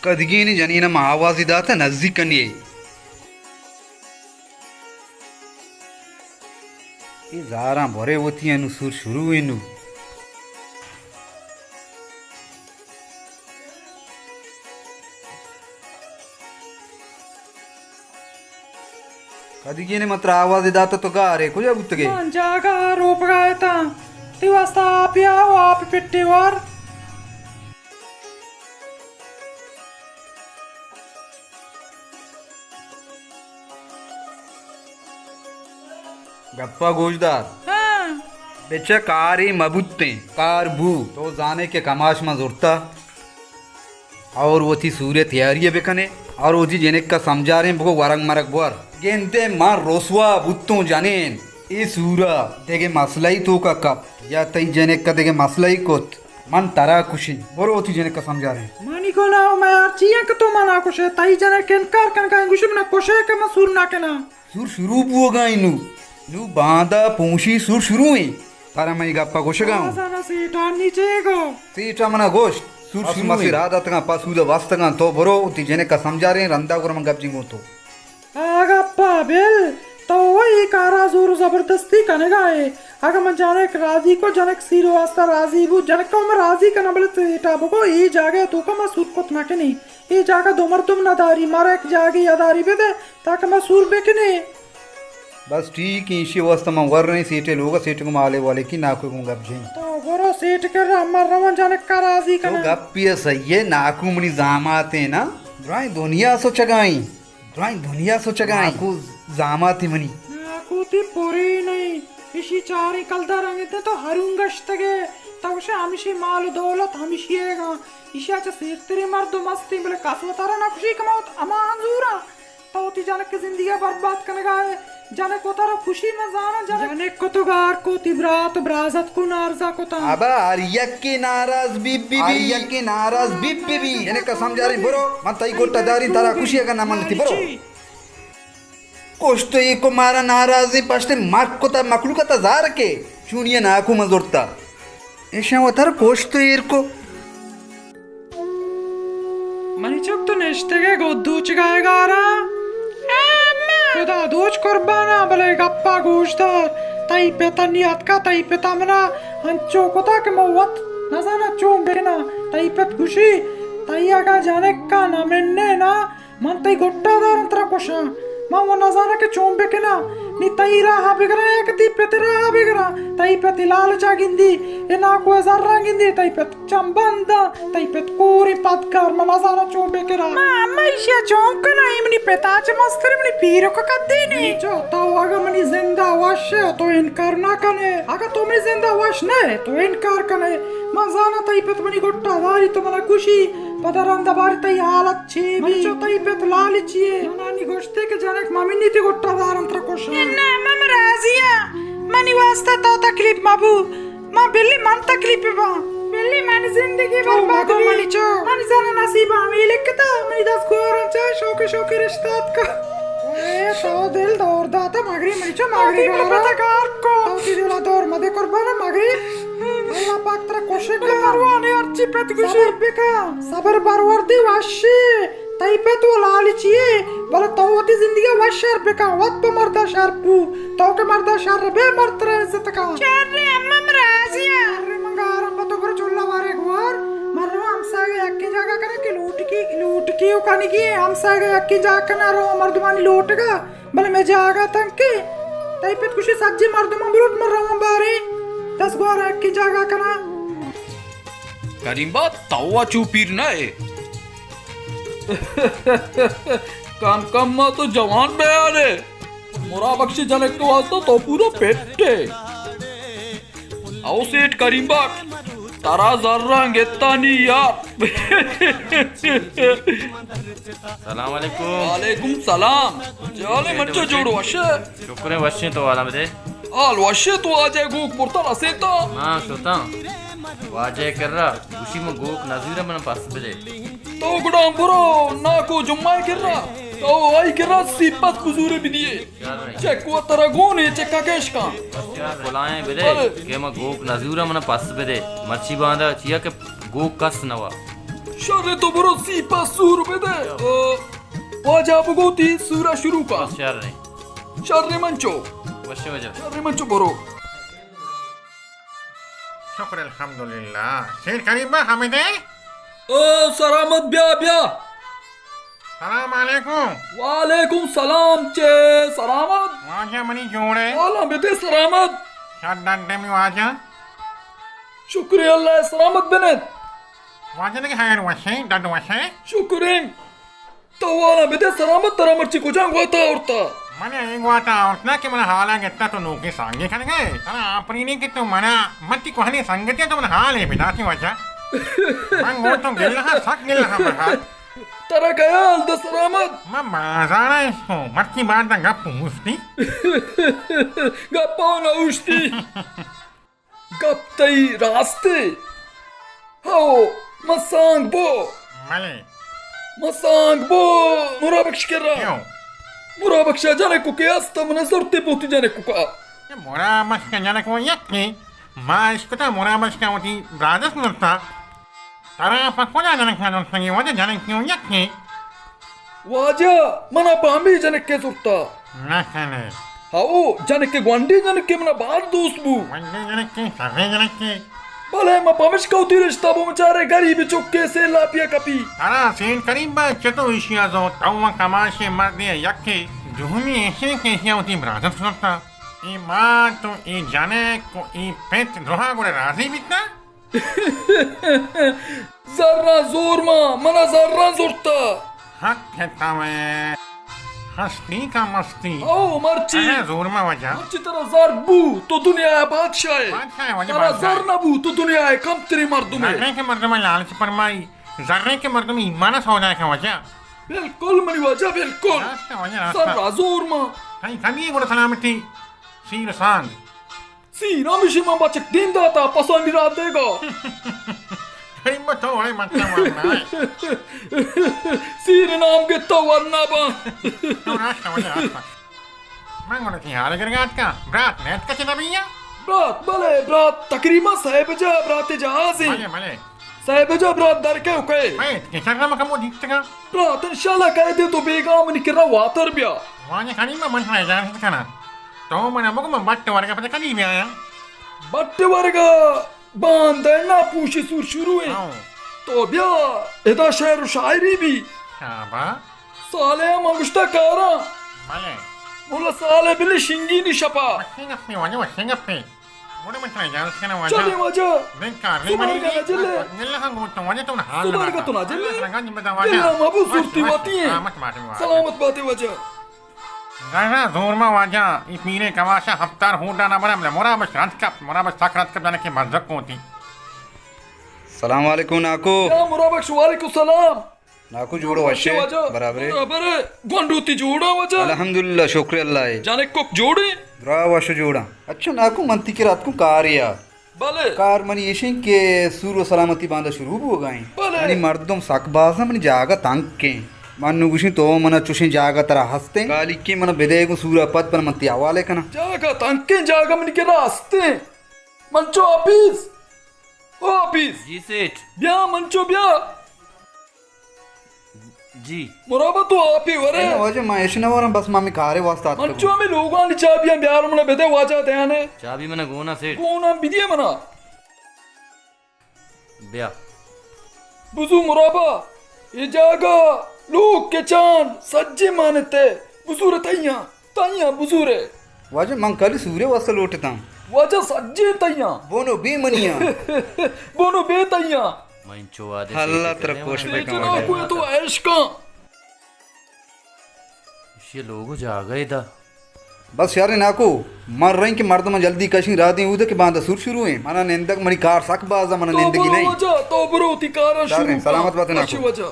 کدگینیں جنین ءَ ما آوازے داتہ نزیک کنی۔ اے زاراں برے وتی انو سور شروع انو۔ کدیگینے من ترا آوازے داتہ تو گار ئے، کجا بوتگ ئے؟ من جاگہ ءَ روپگا اتاں، تئی واستا آپے آ و آپ پٹے وار۔ گپا گوش دار۔ ہاں۔ بچہ کارے مہ بوتیں، کار بو۔ تو زانے کہ کماش من زرتا۔ اور وتی سورے تیاری بکنے اور وتی جنک ءَ سمجھاریں بگو ورگ مرگ بور۔ گندے من رسوا بوتوں جنین۔ اے سورا دگہ مسئلہ ای توکا کپت یا تئی جنک ءَ دگہ مسئلہ ای کت، من ترا کشیں۔ برو وتی جنک ءَ سمجھاریں۔ منی گناہ و میار چی انت کہ تو منا کشے؟ تئی جنک انکار کنگا انت، گوشی منا کشے کہ من سور نہ کناں۔ سور شروع بوگا انت نو۔ نو باندا پونشی سور شروع انت۔ ترا من اے گپا گوشگا اوں۔ بازانا سیٹانی چے گو؟ سیٹا منا گوشت، سور شروع انت۔ مسے راہ داتگاں، پہ سودا بستگاں، تو برو، وتی جنکا سمجھاریں، رندا گڑا من گپ جنگوں تو۔ آ گپا بل، تو اے کارا زور و زبردستی کنگا ئے۔ اگاں من جنک راضی کو، جنک سیر واسطہ راضی بو، جنکا من راضی کناں، بلے سیٹا بگو، اے جاگہ توکا ما سور کت نہ کنیں۔ اے جاگہ دو مردم نہ داری، مارا یک جاگہے ءَ داری بدے تاکہ ما سور بکنیں۔ بس ٹھیک، ایشی واسطہ من وریں سیٹے لوگا، سیٹے گوں مالے والے کی ناکو گوں گپ جنیں۔ تو برو سیٹ کرا، من رواں جنکا راضی تو کناں۔ گپی صحیح ئے، ناکو منی زاماتیں نا، درائیں دنیا سوچگائیں، درائیں دنیا سوچگائیں۔ ناکو زاماتی منی۔ ناکو تی پوری نہیں، ایشی چاریں کلدار انگتے تو ہرون گشتگے، تو گوشے ہمیشی مال و دولت ہمیشی ایگا۔ ایشی ءَ چہ سیرتریں مردم ہستیں، بلے کس وتارا نہ کشی کہ ما وت ہما انزوراں۔ تو وتی جنک ءِ زندگی ءَ برباد کنگا ئے۔ جنک وتارا کشی من زاناں، جنک، جنک کو تو گار کو، تی برات و برازت کو نارزا کتاں۔ ابا ہر یکے ناراض بی بی بی۔ ہر یکے ناراض بی بی بی۔ جنک ءَ سمجھاریں برو، من تئی گٹا داریں، ترا کشی اگاں نہ منتی برو۔ کشت و ایر کو مارا ناراضیں پشت مک کتا مخلوق تا زار کے چونی ناکو من زرتا۔ ایشاں وتر کشت و ایر کو۔ منی چک تو نشتگے گد دوچگائے گارا۔ خدا دوچ قربانا، بلے گپا گوش دار۔ تئی پتا نیاتکا، تئی پتا منا انچو کتا کہ من وت نزاناں چون بکناں۔ تئی پت گوشی، تئی اگاں جنکا نہ مننے نا، من تئی گٹا داراں ترا کشاں۔ من و نزاناں کہ چون بکناں۔ نی تئی راہ بگراں یا کہ تئی پت راہ بگراں۔ تئی پت لالچا گندی، اے ناکو زراں گندی، تئی پت چم بنداں، تئی پت کوریں پدکار، من نزاناں چون بکناں۔ ما اما ایشیا چون کناں، اے منی پتا چہ مستر منی پیرک کدی نی۔ منی چو، تو اگاں منی زندا وش ئے تو انکار نہ کنے۔ اگاں تو منی زندا وش نہ ئے تو انکار کنے۔ من زاناں تئی پت منی گٹا داری تو منا کشی، پدا رندا باری تئی حالت چی بی؟ منی چو تئی پت لالچی ئے۔ منانی گوشتے کہ جنک ممنی تی گٹا دارن ترا کشاں۔ انا، من راضی آں۔ منی واسطہ تو تکلیف مبو۔ ما بلی من تکلیف باں۔ بلی من زندگی تو برباد مگو بی۔ منی چو۔ من زن نصیب ہمیں لکھتا۔ منی دست گوارن چاہ شوق شوق رشتہ اتکا۔ اے تو دل دور داتا مگری منی چو مگری گارا۔ پتا کار کو۔ تو تی دلا دور مدے قربان مگری۔ اللہ پاک ترا کشک۔ بلے پرواہ نے ہرچی پت گوشی۔ صبر بکا، صبر پروردی وشی۔ تئی پت و لالچی ئے، بلے تو وتی زندگی وشر بکن، وت پہ مردا شر بو۔ تو کہ مردا شر بے، مرد ترا عزت کن۔ شر اما من راضی آں۔ شر من گارم پہ تو برو چلا وارے گوار۔ من رو ہمساگے یکی جاگہ کناں کہ لوٹکی، لوٹکی و کنگی ہمساگے یکی جاگہ کناں رو مردمانی لوٹگا۔ بلے مئے جاگہ تنکے۔ تئی پت گوشی سجیں مردماں بلوٹ من رواں باریں۔ دست گوارا یکیں جاگہ کناں۔ کریم بات تو وا چو پیر نہ ئے۔ کم کم ما تو جوان بیان ئے۔ مرا بخش جنک واسطہ تو پورا پٹ ئے۔ او سیٹھ کریم بخش، ترا زراں گتانی یار۔ سلام علیکم۔ وعلیکم سلام۔ چے حال ئے منچو، جوڑ وش ئے؟ شکر ایں وش ایں، تو حالاں بدے۔ حال وش ایں، تو واجہ گوک برتا رسیتا؟ ہاں شتاں۔ واجہ کرا گوشی من گوک نزورا من پس بدے۔ تو گڑا برو ناکو جمعہ کرا، تو آئی کرا سی پس بزور بدیے۔ چک و ترا گون ایں، چکا کش کن۔ بلائیں بدے بلے۔ کہ من گوک نزورا من پس بدے۔ مرچی باندا چیا کہ گوک کس نوا۔ شر، تو برو سیپا سور بدے۔ او، واجہ بگو تی سورا شروع کا۔ بس شر ایں۔ شر منچو۔ وشے واجہ۔ شر منچو برو۔ شکر الحمدللہ۔ سیٹھ کریم با، حمید ایں؟ او سلامت، بیا بیا۔ سلام علیکم۔ وعلیکم سلام، چے سلامت؟ واجہ منی جوڑ ئے؟ والا بدے سلامت۔ شر ڈڈ ئے منی واجہ؟ شکر اللہ، سلامت بنت۔ واجہ دگہ خیر وشے، ڈڈ وشے؟ شکر ایں۔ تو والا بدے سلامت، ترا مرچی کجا گواتا آورتا؟ من اے گواتا آورتا کہ من حالا گتا تو نوکیں سانگے کنگا ئے۔ ترا آپرینی کہ تو منا، من تی کوہنی سنگتے، تو من حالے بداتی واجہ۔ من گو تو گلہ، سک گلہ من۔ ترا کیا حال دے سلامت؟ من بازارا اشتوں، مرچی باندا گپ اوشتی۔ گپا نہ اوشتی۔ گپ تئی راستے۔ ہو، من سانگ بو۔ بلے۔ من سانگ بو، مرا بخش کرا۔ کیوں؟ مرا بخشا جنکو کہ است، من زرتے بوتی جنکو کا۔ اے مرا بخش جنکو یکی، ما اشکتا مرا بخش وتی برادس نرتا۔ ترا پہ کجا جنک نہ زرتگی؟ واجہ جنک کیوں یکے؟ واجہ، منا پہ ہمے جنکے زرتا۔ نہ کنے۔ ہئو، جنکے، گونڈیں جنکے، منا باز دوست بو۔ گونڈیں جنکے، شریں جنکے۔ بلے ما پمشکا وتی رشتہ بو، بچارے گریب چکے، سے لاپیا کپی۔ ترا سیٹھ کریم با چتو ایشیا زرت؟ تو و کماشیں مردے یکے، دومی ایشیں کہ ایشیا وتی برادر زرتا۔ اے مات و اے جنک و اے پت دراہ گڑا راضی بیتا؟ زراں زور مان، منا زراں زرتا۔ حق ہے تمے۔ ہستی کا مستی۔ او مرچی۔ اے زور مان واجہ۔ مرچی ترا زر بو، تو دنیا ء بادشاہ ئے۔ بادشاہ ئے واجہ، ترا بادشاہ۔ زر نہ بو، تو دنیا ء کمتریں مردم ئے۔ زریں کہ مردم لالچ پرمائی، زریں کہ مردم ایمان سودا کن واجہ۔ بالکل منی واجہ، بالکل۔ راست واجہ، راست۔ زر ء زور مان۔ تئی کدی گڑا سلامتی، سیر سانگ۔ سیر ہمیشی من بچک دیم داتا، پسانی رات دیگا۔ غریب تو وڑے مطلب ورنا ہے۔ سیر نام گتا ورنا با۔ تو راست واجہ، راست۔ من گڑا تئی حال گرگا اتکا، برات نیتکا چہ نبیا؟ برات، بلے، برات تقریباً سہ بجہ برات جہازی۔ بلے، بلے۔ سہ بجہ برات در کے اکے۔ بیت کہ شرم کمو دیتگا۔ برات، انشاءاللہ کئے دے تو بیگاہ منی کرا واتر بیا۔ واجہ کریم، من ترا اجازت کناں۔ تو منا بگو من بٹ ورگا پدا کدی بیایاں؟ بٹ ورگا باندا نا پوشی سور شروع ایں۔ ہاں۔ تو بیا ادا شعر و شاعری بی۔ شابا۔ سالے ہم انگشتا کاراں۔ بلے۔ مولا سالے بلی شنگینی شپا۔ وشیں گپے واجہ، وشیں گپے۔ گڑا من ترا اجازت کناں واجہ۔ چلیں واجہ۔ بنکار نہیں منی۔ سمارگا نہ جلے۔ اللہ ہم گوتوں واجہ تو نہ حال نہ سمارگا تو نہ جلے۔ اللہ ترا گنج بدا واجہ۔ دل ہم ابو بس، صورتی بس، واتی ہیں۔ سلامت باتے واجہ۔ سلامت باتے واجہ۔ گڑا زور مان واجہ، ای پیریں کماشا ہفتار ہوڈا نہ برا، بلے مرا بش رند کپ، مرا بش سک رند کپ، جنکے مزدک ہوتی۔ سلام علیکم ناکو۔ یا مرا بخش، وعلیکم سلام۔ ناکو جوڑ وشے؟ وشے واجہ۔ برابرے؟ برابرے۔ گونڈو تی جوڑا واجہ؟ الحمدللہ، شکر اللہ ہے۔ جانے کوک جوڑے؟ برا وش جوڑا۔ اچھا ناکو، من تی کرا اتکوں کاریا۔ بلے۔ کار منی ایشیں کہ سور و سلامتی باندا شروع بوگا ایں۔ بلے۔ منی مردم سک بازاں، منی جاگہ تنکیں۔ من نو گوشیں تو منا چوشیں جاگہ ترا ہستیں۔ گالیکیں منا بدے گوں سورا پد پر من تی حوالے کناں۔ جاگہ تنکیں، جاگہ منی کرا ہستیں۔ منچو آفیس۔ او آفیس۔ جی سیٹھ۔ بیا منچو بیا۔ جی۔ مرابا تو آپی ورے۔ نہ واجہ، ما ایش نہ وراں، بس ما ہمے کارے واسطہ اتکگ۔ منچو ہمے لوگانی چابیاں بیار منا بدے واجہ دیانے۔ چابی منا گونا سیٹھ۔ گونا بدیے منا۔ بیا۔ بزو مرابا، اے جاگہ لوگ کچان سجے مانتے، بزور تئیاں۔ تئیاں بزورے۔ واجہ من کلی سورے واسطہ لوٹتاں۔ واجہ سجے تئیاں۔ بونو بے منیاں۔ بونو بے تئیاں۔ من انچو وعدے اللہ سیٹھ ترا کرے، خوش من بکن۔ جناکو تو عیش کن۔ ایشی لوگو جاگہ دا۔ بس شر ناکو، من رئیں کہ مردم جلدی کشیں، رادیں اود کہ باندا سور شروع ایں۔ منا نندگ، منی کار سک باز، منا تو نندگی برو نہیں۔ واجہ، تو برو تی کارا شر شروع ایں، کن۔ سلامت باتے ناکو۔ اچھی واجہ۔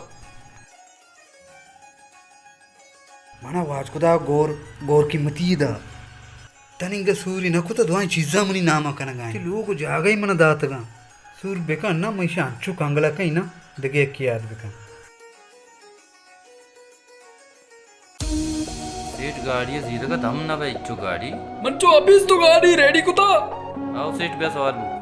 منا واجکدا گور، گور قیمتی دا۔ تننگا سوری نہ کتا، دوائیں چیزاں منی ناما کنگا ایں۔ کہ لوگ و جاگہ منا داتگاں۔ سور بکن نا، من ایشاں انچو کنگلا کئیں نا، دگہ یکے یاد بکن۔ سیٹھ گاڑی زیرگا دم نہ بے، اچو گاڑی۔ من چو ابیز تو گاڑی ریڈی کتا۔ آؤ سیٹھ بیا سوار بو۔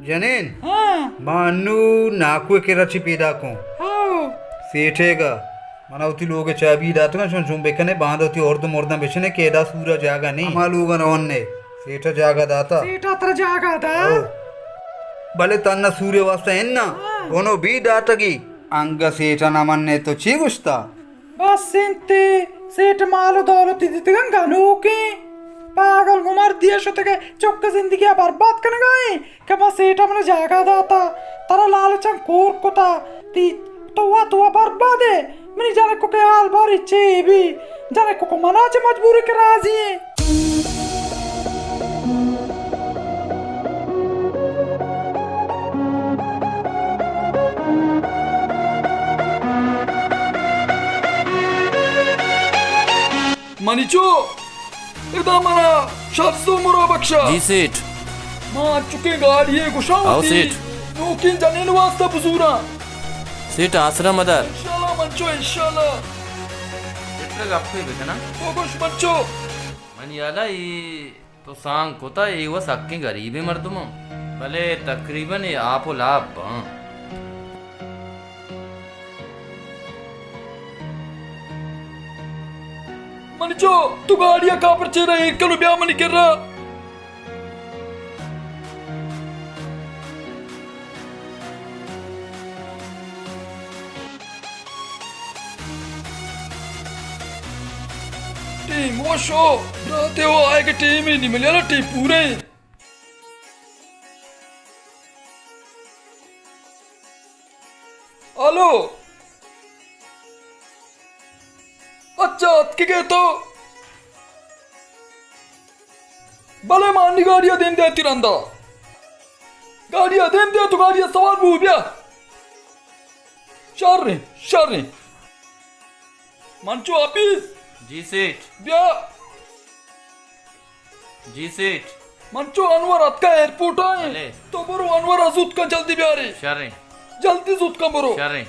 جنین، ہاں۔ ما انو ناکو ءِ کرا چی پیداک اوں۔ ہاں۔ سیٹھے گا۔ منا وتی لوگ ءِ چابی داتگاں، چون چون بکنے، باندا وتی ارد مرداں بچنے کہ ادا سورا جاگہ نہیں۔ ہما لوگا رونے۔ سیٹھا جاگہ داتا۔ سیٹھا ترا جاگہ دا؟ او۔ بلے تنا سورے واسطہ انا۔ ہاں۔ گنو بی داتگی۔ انگا سیٹھا نہ منے تو چی گشتا؟ بس انت، سیٹھ مال و دولت دیتگن گنوکیں۔ پاگل گوں مردی ءَ شتگ ءَ چک ءِ زندگی ءَ برباد کنگا ایں کہ ما سیٹھ ءَ من جاگہ داتا، ترا لالچاں کور کتا، تی تو وا تو وا برباد ئے۔ منی جنکو کہ حال باری چے بی، جنکو کو منا چہ مجبوری کہ راضی ایں۔ منی چو، ادا منا شرز و مرا بخشا۔ جی سیٹھ۔ ما انچکیں گاڑی ءَ گشاں ہو وتی سیٹھ۔ نوکیں جنین واسطہ بزوراں۔ سیٹھ آسرا مدار۔ انشاءاللہ منچو، انشاءاللہ۔ سیٹھ گپے بکناں۔ تو گوش منچو۔ منی حالا ای تو سانگ کتا، اے وَ سکیں گریبیں مردم اَں، بلے تقریباً اے آپ ءُ لاپ اَں۔ منی چو، تو گاڑی ءَ کاپر چیرا ایر کن ءُ بیا منی کرا۔ ٹیم وش ہو، براتے ہو، آئے کہ ٹیم ہی نہیں ملیا نا، ٹیم پورے ہیں۔ ہلو۔ اچھا، اتکگے تو؟ بلے ما انی گاڑی ءَ دیم دے تی رندا۔ گاڑی ءَ دیم دے تو گاڑی ءَ سوار بو بیا۔ شریں، شریں۔ منچو حفیظ۔ جی سیٹھ۔ بیا۔ جی سیٹھ۔ منچو انور اتکا ایئرپورٹ ءَ ایں۔ بلے۔ تو برو انور ءَ زوت کن جلدی بیارے۔ شریں۔ جلدی زوت کن برو۔ شریں۔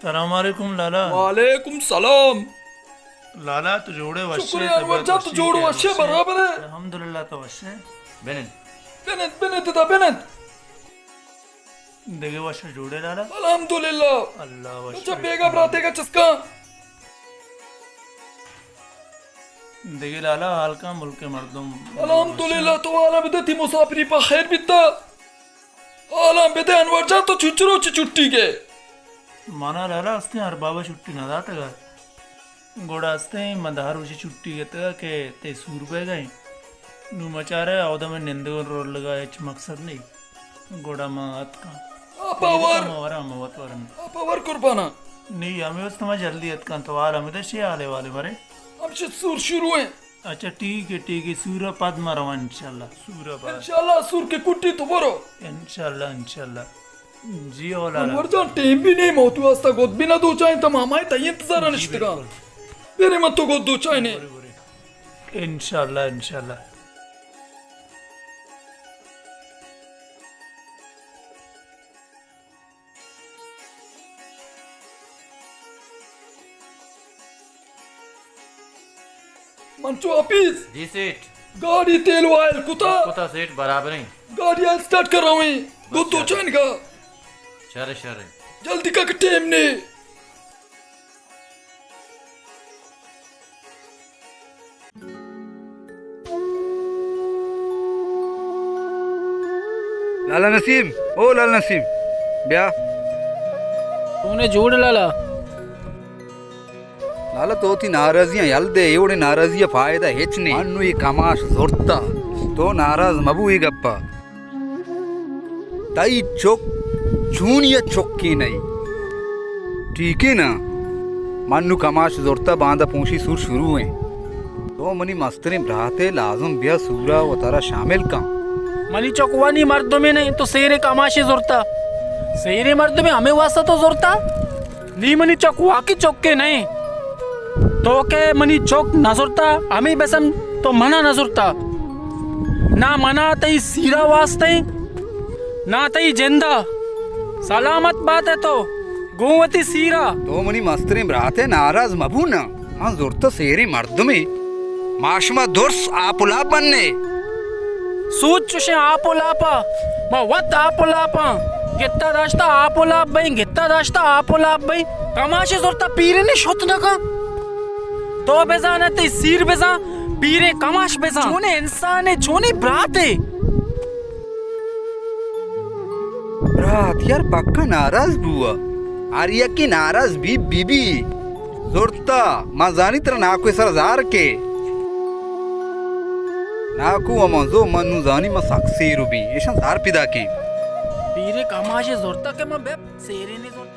سلام علیکم لالا۔ وعلیکم سلام۔ لالا، تو جوڑے وش ئے؟ شکر انور جان، تو جوڑ وش ئے، برابر ئے؟ الحمدللہ، تو وش ئے؟ بنند۔ بنند، بنند دا، بنند۔ دگہ وش جوڑے لالا؟ الحمدللہ۔ اللہ وش۔ اچھا، بیگا براتے کا چسکا۔ دگہ لالا، حال کن ملک مردم؟ الحمدللہ، تو حالا بدے، تی مسافری پہ خیر بیتا۔ حالا بدے انور جان، تو چنچو روچ چھٹی گئے؟ منا لالا استیں اربابا چھٹی نہ داتگا۔ گڑا استیں من دہ روچی چھٹی گتگا کہ تئی سور بیگا ایں۔ نوں مچارے اودا من نندگ ءُ رولگا ہچ مقصد نئی۔ گڑا من اتکاں۔ آ پاور۔ من وراں، من وت وراں۔ آ پاور قربانا۔ نی، ہمے واسطہ من جلدی اتکاں۔ تو حال ہمے دشی حالے والے مرے۔ ہمشی سور شروع ایں۔ اچھا، ٹھیک ہے، ٹھیک ہے۔ سورا پد ما رواں انشاءاللہ۔ سورا پد۔ انشاءاللہ سور کہ کٹی تو برو۔ انشاءاللہ، انشاءاللہ۔ جی اولا۔ انور جان، ٹیم بھی نہیں، موت واسطہ گد بھی نہ دوچائیں، تمام آئیں تئی انتظار جی، نشتگاں۔ بالکل۔ میرے من تو گد دوچائیں نے۔ برے، برے۔ انشاءاللہ، انشاءاللہ۔ منچو حفیظ۔ جی سیٹھ۔ گاڑی تیل و آئل کتا؟ کتا سیٹھ، برابر ایں۔ گاڑی آئل سٹارٹ کر رہا ہوں۔ بس گد دوچائیں گا۔ شر، شر۔ جلدی کا کہ ٹیم نے۔ لالا نسیم، او لالا نسیم، بیا۔ تو نے جوڑ لالا۔ لالا، تو وتی ناراضیاں یل دے، اے وڑیں ناراضی ءَ فائدہ ہچ نے۔ من نوں اے کماش زرتا، تو ناراض مبو اے گپا۔ تئی چک چونی ءَ چکے نئی۔ ٹھیکے نا؟ من نوں کماش زرتا، باندا پونشی سور شروع ایں۔ تو منی مستریں برات ئے، لازم بیا سورا و ترا شامل کن۔ منی چک ونی مردمے نہ انت، تو سیریں کماشے زرتا۔ سیریں مردمے ہمے واسطہ تو زرتا؟ نی منی چک واقعی چکے نئیں۔ تو کہ منی چک نہ زرتا، ہمے بسم تو منا نہ زرتا۔ نہ منا تئی سیرا واسطہ، نہ تئی جندا۔ سلامت بات ئے تو گوں وتی سیرا۔ تو منی مستریں برات ئے، ناراض مبو نا۔ من زرتہ سیریں مردمے۔ ما شما درس آپ و لاپ بنے۔ سوچ چوشیں آپ و لاپا۔ ما وت آپ و لاپاں۔ گتا داشتہ آپ و لاپ بئیں، گتا داشتہ آپ و لاپ بئیں۔ کماشے زرتہ پیرے نے شت نہ کن۔ تو بزان تئی سیر بزان، پیرے کماش بزان۔ چونیں انسانے، چونیں براتے۔ برات یار پکا ناراض بوا۔ ہر یکے ناراض بی، بی بی۔ زرتا، ما زانی ترا ناکو سر زار کے۔ ناکو و منزو من نو زانی ما سک سیر بی۔ ایشان زار پیدا کے۔ پیرے کماشے زرتا کہ من بے سیرے نے زرتا۔